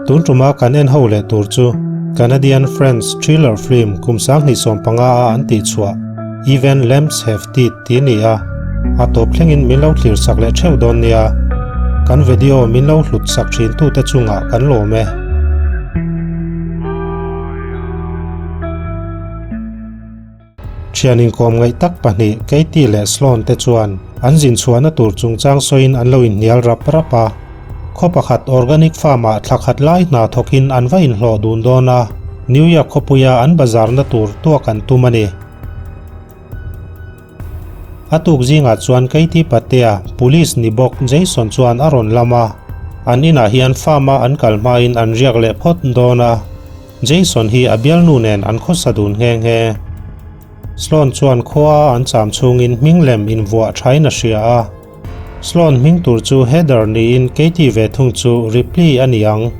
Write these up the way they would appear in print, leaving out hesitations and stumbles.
Tun tuma kan en ho leh tur chu Canadian French thriller film kum 2015 a an tih chhuah Even Lambs Have Teeth tih a ni a, a tawp thlengin min lo thlir sak leh theuh dawn nia. Kan video min lo hlut sak thin tute chungah kan lawm e. Thian inkawm ngaih tak pahnih Katie leh Sloan te chuan an zin chhuahna tur chungchang sawiin an lo inhnial rap rap a. Khaw pakhat organic farm ah thla khat lai hna thawkin an va inhlawh dun dawn a, New York khawpuia an bazarna tur tuak an tum a ni. A tuk zingah chuan Katie Patea, police ni bawk Jason chuan a rawn lam a, an inah hian farm a an kal hmain an riak leh phawt dawn a. Jason hi a bialnu nen an khawsa dun nghe nghe. Sloan chuan khua an cham chhungin hming lem invuah thain a hria a. Sloan hming tur chu Heather niin Katie ve thung chu Ripley a ni ang.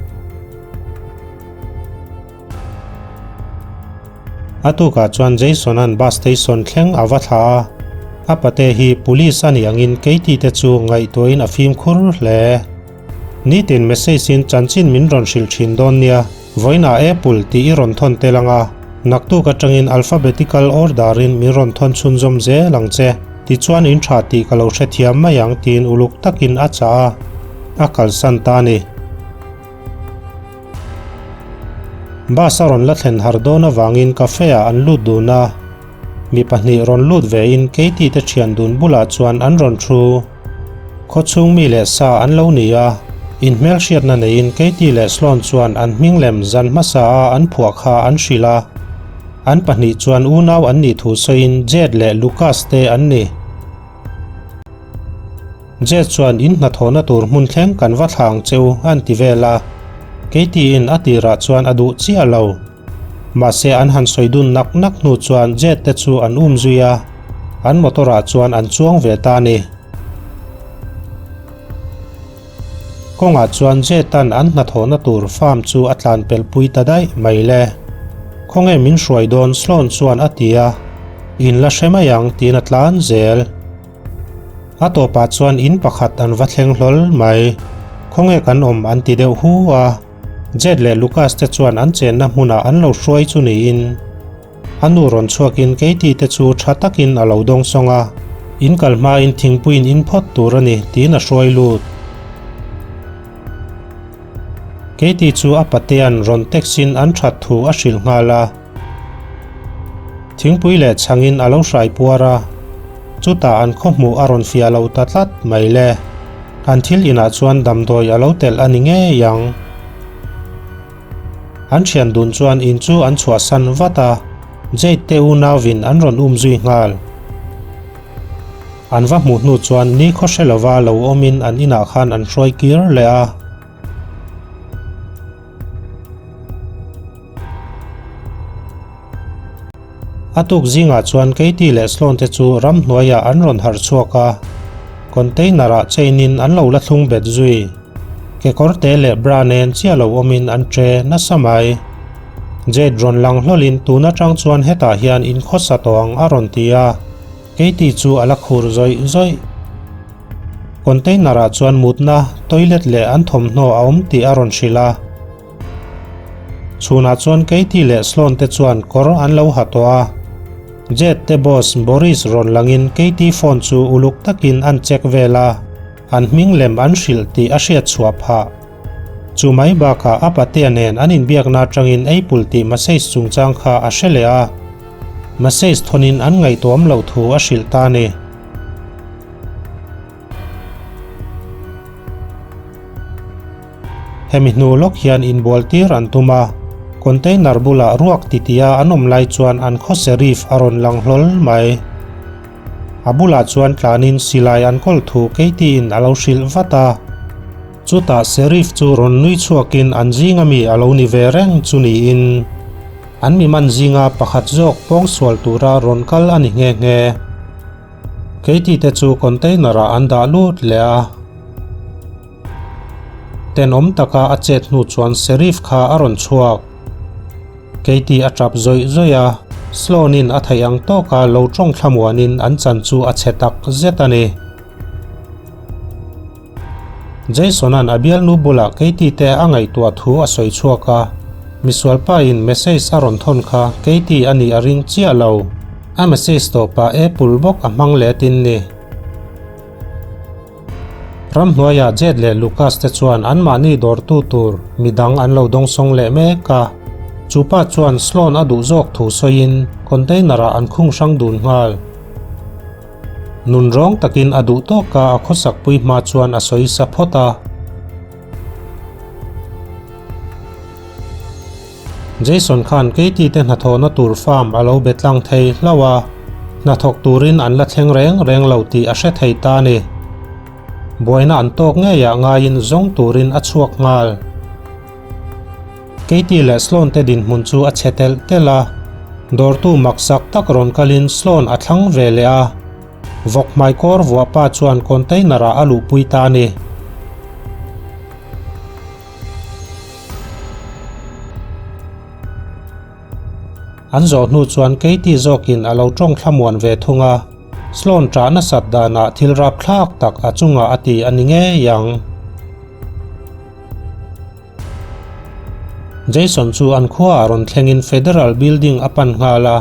A tukah chuan Jason-a'n bus station thleng a va thlah a. A pate hi police a nih angin Katie te chu ngaihtuahin a fimkhur hle. Nitin message in chanchin min rawn hrilh thin dawn nia, vawiinah Apple tih i rawn thawn tel anga, naktuk atangin alphabetical order in min rawn thawn chhunzawm zel ang che, tichuan in tha tih ka lo hrethiam mai ang tiin uluk takin a chah a, a kalsan ta a ni. Bus a rawn la thlen har dawn avangin cafe ah an lut dun a, mi pahnih rawn lut ve in Katie te thian dun bulah chuan an rawn thu. Khawchhung mi leh sa an lo ni a, inhmelhriatna neiin Katie leh Sloan chuan an hming lem zan hmasa a an phuah kha an hrilh a. An pahnih chuan unau an nih thu sawiin Jade leh Lucas te an ni. Jade chuan in hnathawhna tur hmun thleng kan va thla ang che u an ti vel a. Katie-in a tirah chuan a duh chiah lo. Mahse an han sawi dun nak nak hnu chuan Jade te chu an um zui a, an motor ah chuan an chuang ve ta a ni. Kawngah chuan Jade-a'n an hnathawhna tur farm chu a tlan pelh pui ta daih mai le. Khawnge min hruai dawn Sloan chuan a ti a, In la hre mai ang tiin a tlan zel. A tawpah chuan in pakhat an va thleng hlawl mai. Khawnge kan awm an ti deuh hu a. Jade leh Lucas te chuan an chenna hmunah an lo hruai chu niin a nu rawn chhuakin Katie te chu tha takin a lo dawng sawng a, in kal hmain thingpuiin in phawt tur a ni tiin a hruai lut. Katie chu a patea'n rawn text in an that thu a hrilh nghal a. Thingpui leh chhangin a lo hrai puar a, chutah an khawhmuh a rawn fiah lo ta tlat mai le. An thil inah chuan damdawi a lo telh a ni ngei ang. An thian dun chuan in chu an chhuahsan vat a, Jade te unauvin an rawn um zui nghal. An va hmuh hnu chuan ni khaw hre lova lo awmin an inah khan an hruai kir leh a. A tuk zingah chuan Katie leh Sloan te chu ramhnuaiah an rawn harh chhuak a, container ah chain in an lo la thlung bet zui. Kekawr te leh bra nen chiah lo awmin an che nasa mai. Jade rawn lang hlawlin tun atang chuan hetah hian in khawsa tawh ang a rawn ti a, Katie chu a la khur zawih zawih. Container ah chuan mutna, toilet leh an thawmhnaw a awm tih a rawn hrilh a. Chhunah chuan Katie leh Sloan te chuan kawr an lo ha tawh a. Jade te boss Boris rawn langin Katie phone chu uluk takin an check vel a, an hming lem an hrilh tih a hriat chhuah phah. Chu mai bakah a patea nen an inbiakna atangin Apple tih message chungchang kha a hre leh a, message thawnin an ngaihtuam loh thu a hrilh ta a ni. Hemi hnu lawk hian inbual tir an tum a, container bulah ruak titia an awm lai chuan an khaw sheriff a rawn lang hlawl mai. A bulah chuan tlanin silai an kawl thu Katie-in a lo hrilh vat a. Chutah sheriff chu rawn nui chhuakin an zinga mi a lo ni ve reng chu niin an mi man zinga pakhat zawk pawngsual tura rawn kal a ni nghe nghe. Katie te chu container ah an dah lut leh a. Tenawm taka a chet hnu chuan Sheriff kha a rawn chhuak. Katie a tap zawih zawih a, Sloan-in a theih ang tawka lo tawng thlamuanin an chan chu a chhe tak zet a ni. Jason-a'n a bialnu bulah Katie te a ngaihtuah thu a sawi chhuak a, misualpa in message a rawn thawn kha Katie a nih a ring chiah lo. A message tawpah Apple bawk a hmang let in ni. Ramhnuaiah Jade leh Lucas te chuan anmahni dawrtu tur midang an lo dawngsawng leh mek a. Chu pa chuan Sloan a duh zawk thu sawiin container ah an khung hrang dun nghal. Nunrawng takin a duh tawk a a khawsakpui hma chuan a sawi sa phawt a. Jason khan Katie te hnathawhna tur farm a lo be tlang thei hlauh a, hnathawk turin an la thleng reng reng lo tih a hre thei ta a ni. Buaina an tawk ngeiah ngaiin zawng turin a chhuak nghal. Katie leh Sloan te dinhmun chu a chhe telh telh a, dawrtu maksak tak rawn kalin Sloan a thlang ve leh a. Vawk hmaikawr vuah pa chuan container ah a luhpui ta a ni. An zawh hnu chuan Katie zawkin a lo tawng thlamuan ve thung a, Sloan ṭah nasat danah thil rapthlak tak a chungah a ti a ni ngei ang. Jason chu an khuaah rawn thlengin Federal Building a pan nghal a,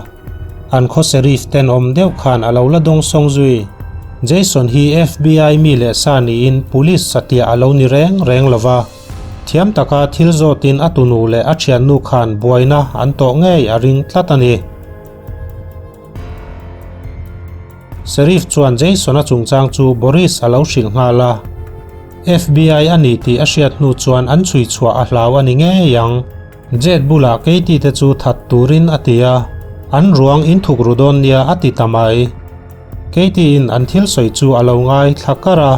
an khaw Sheriff tenawm deuh khan a lo la dawngsawng zui. Jason hi FBI mi leh sa niin Police satliah a lo ni reng reng lo va, thiam taka thil zawtin a tunu leh a thiannu khan buaina an tawh ngei a ring tlat a ni. Sheriff chuan Jason-a chungchang chu Boris a lo hrilh nghal a. FBI a ni tih a hriat hnu chuan an chhui chhuah a hlau a ni ngei ang. Jade bulah Katie te chu that turin a ti a, an ruang in thuk ru dawn nia a ti ta mai. Katie-in an thil sawi chu a lo ngai thla kar a.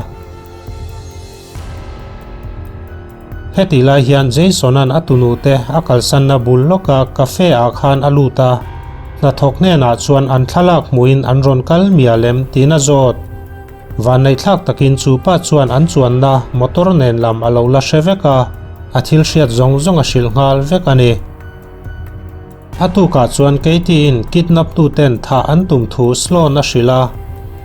Hetih lai hian Jason-a'n a tunute a kalsanna bul lawka cafe ah khan a lut a, hnathawk hnenah chuan an thlalak hmuhin an rawn kal mial em tiin a zawt. Vanneihthlak takin chu pa chuan an chuanna motor nen lam a lo la hre vek a, a thil hriat zawng zawng a hrilh nghal vek a ni. A tukah chuan Katie-in kidnap tuten thah an tum thu Sloan a hrilh a.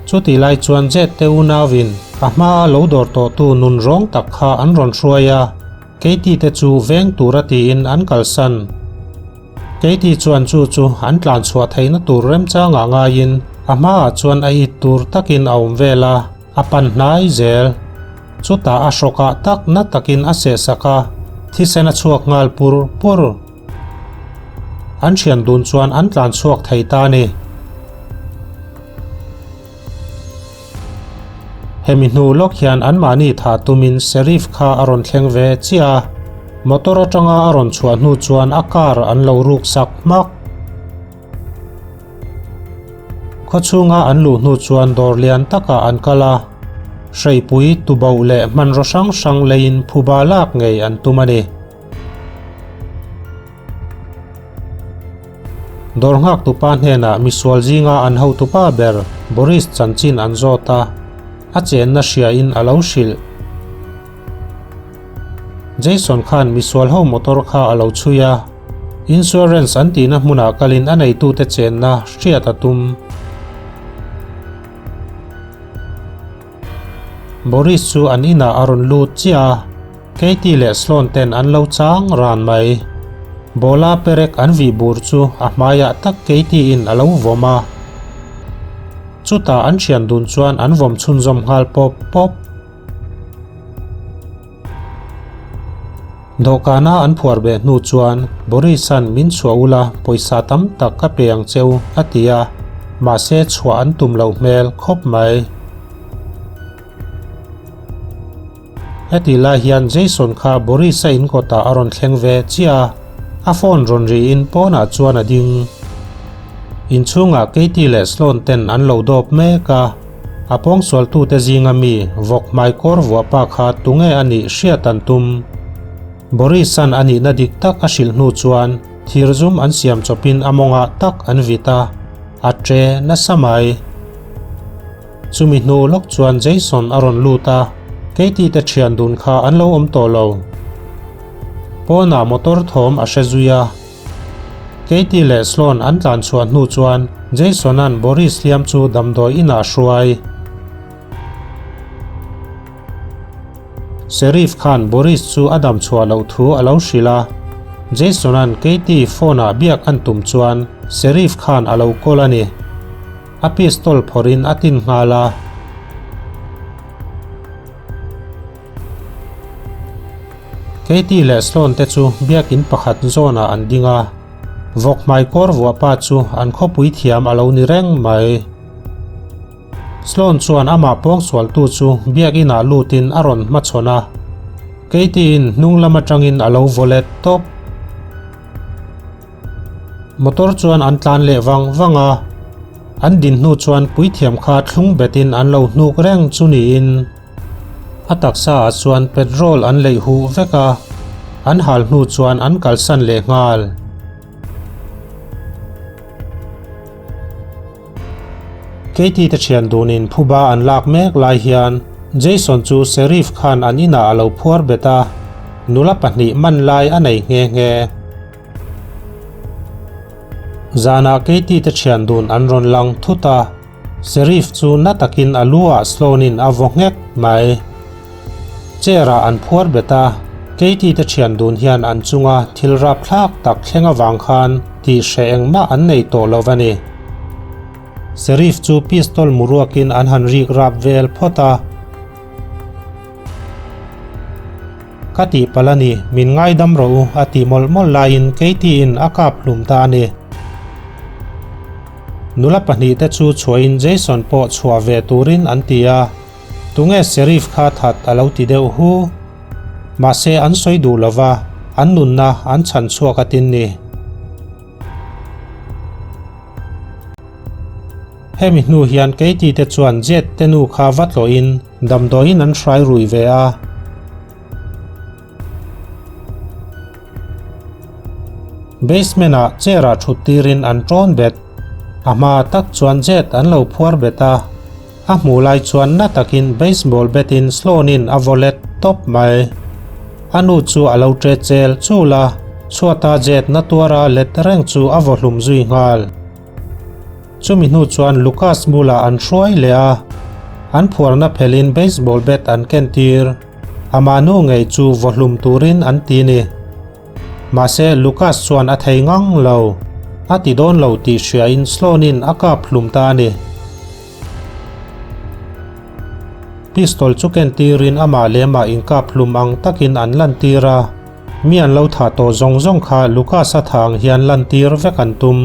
Chutih lai chuan Jade te unauin a hmaa lo dawr tawhtu nun rawng tak kha an rawn hruai a, Katie te chu veng tura tiin an kalsan. Katie chuan chu chu an tlan chhuah theihna tur remchangah ngaiin a hmaah chuan a it tur takin a awm vel a, a pan hnai zel. Chutah a hrawkah tak na takin a sehsak a, thisen a chhuak nghal pur pur. An thian dun chuan an tlan chhuak thei ta a ni. Hemi hnu lawk hian anmahni thah tumin Sheriff kha a rawn thleng ve chiah a, motor atanga a rawn chhuah hnu chuan a car an lo ruk sak hmak. Khawchhunga an luh hnu chuan dawr lian takah an kal a, hreipui, tuboh leh hmanraw hrang hrang leiin phuba lak ngei an tum a ni. Dawr nghaktupa hnenah misual zinga an hotupa ber Boris chanchin an zawt a, a chenna hriain a lo hrilh. Jason khan misual ho motor kha a lo chhui a, insurance an tihna hmunah kalin a neitute chenna hriat a tum. Boris chu an inah a rawn lut chiah a, Katie leh Sloan ten an lo chang ran mai. Bola perek an vih bur chu a hmaiah tak Katie in a lo vawm a. Chutah an thian dun chuan an vawm chhunzawm nghal pawp pawp. Dawhkana an phuar beh hnu chuan Boris-a'n min chhuah ula pawisa tam tak ka pe ang cheu a ti a, mahse chhuah an tum loh hmel khawp mai. Hetih lai hian Jason kha Boris-a in kawtah a rawn thleng ve chiah a, a phone rawn riin pawnah chuan a ding. Inchhungah Katie leh Sloan ten an lo dawp mek a. A pawngsualtute zinga mi vawk hmaikawr vuah pa kha tunge a nih hriat an tum. Boris-a'n a nihna dik tak a hrilh hnu chuan thirzum an siam chawpin a mawngah tak an vit a, a ṭe nasa mai. Chumi hnu lawk chuan Jason a rawn lut a, Katie te ṭhian dun kha an lo awm tawh lo. Pawnah motor thawm a hre zui a. Katie leh Sloan an tlan chhuah hnu chuan Jason-a'n Boris hliam chu damdawi inah a hruai. Sheriff khan Boris chu a dam chhuah loh thu a lo hrilh a. Jason-a'n Katie phone-ah biak an tum chuan Sheriff khan a lo call a ni. A pistol phawrhin a tin nghal a. Katie leh Sloan te chu biakin pakhat zawnah an ding a. Vawk hmaikawr vuah pa chu an khawpui thiam a lo ni reng mai. Sloan chuan amah pawngsualtu chu biakinah lutin a rawn hmachhawn a. Katie-in hnung lam atangin a lo vaw let tawp. Motor chuan an tlan leh vang vang a, an din hnu chuan puithiam kha thlung betin an lo hnuk reng chu niin a taksa ah chuan petrol an leih huh vek a, an hal hnu chuan an kalsan leh nghal. Katie te thian dunin phuba an lak mek lai hian Jason chu Sheriff khan an inah a lo phuar bet a, nula pahnih man lai a nei nghe nghe. Zanah Katie te thian dun an rawn lang thut a, Sheriff chu na takin a lu ah Sloan-in a vaw nghek mai. Chair ah an phuar bet a, Katie te thian dun hian an chunga thil rapthlak tak thleng avang khan tih hreh engmah an nei tawh lo a ni. Sheriff chu pistol muruakin an han rik rap vel phawt a. Ka tihpalh a ni, min ngaidam rawh u a tih mawlh mawlh laiin Katie-in a kap hlum ta a ni. Nula pahnihte chu chhuahin Jason pawh chhuah ve turin an ti a, Tunge Sheriff kha that a lo ti deuh hu. Mahse an sawi duh lova, an nunna an chhan chhuak a tin ni. Hemi hnu hian Katie te chuan Jade te nu kha va tlawhin damdawiin an hrai rui ve a. Basement ah chair ah thut tirin an tawn bet. A hma tak chuan Jade an lo phuar bet a. A hmuh lai chuan na takin baseball bat in Sloan in a vaw let tawp mai. A nu chu a lo ṭe chel chul a, chhuata Jade na tuara let reng chu a vaw hlum zui nghal. Chumi hnu chuan Lucas bulah an hruai leh a, an phuarna phelhin baseball bat an ken tir. Amah nu ngei chu vaw hlum turin an ti ni. Mahse Lucas chuan a thei ngang lo. A ti dawn lo tih hriain Sloan-in a kap hlum ta a ni. Pistol chu ken tirin amah leh amah inkap hlum ang takin an lantir a. Mi an lo thah tawh zawng zawng kha Lucas-a thah ang hian lantir vek an tum.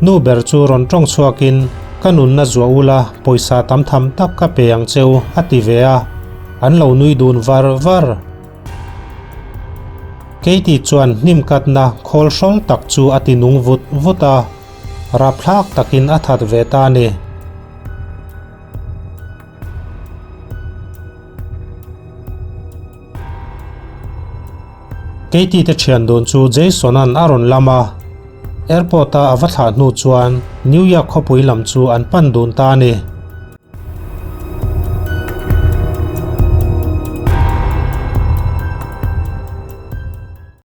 Nu ber chu rawn tawng chhuakin, Ka nunna zuah ula, pawisa tam tham tak ka pe ang che u, a ti ve a. An lo nui dun var var. Katie chuan hnim katna khawl hrawl tak chu a ti nung vut vut a, rapthlak takin a that ve ta a ni. Katie te thian dun chu Jason-a'n a rawn lam a, airport-a a va thlah hnu chuan New York khawpui lam chu an pan dun ta a ni.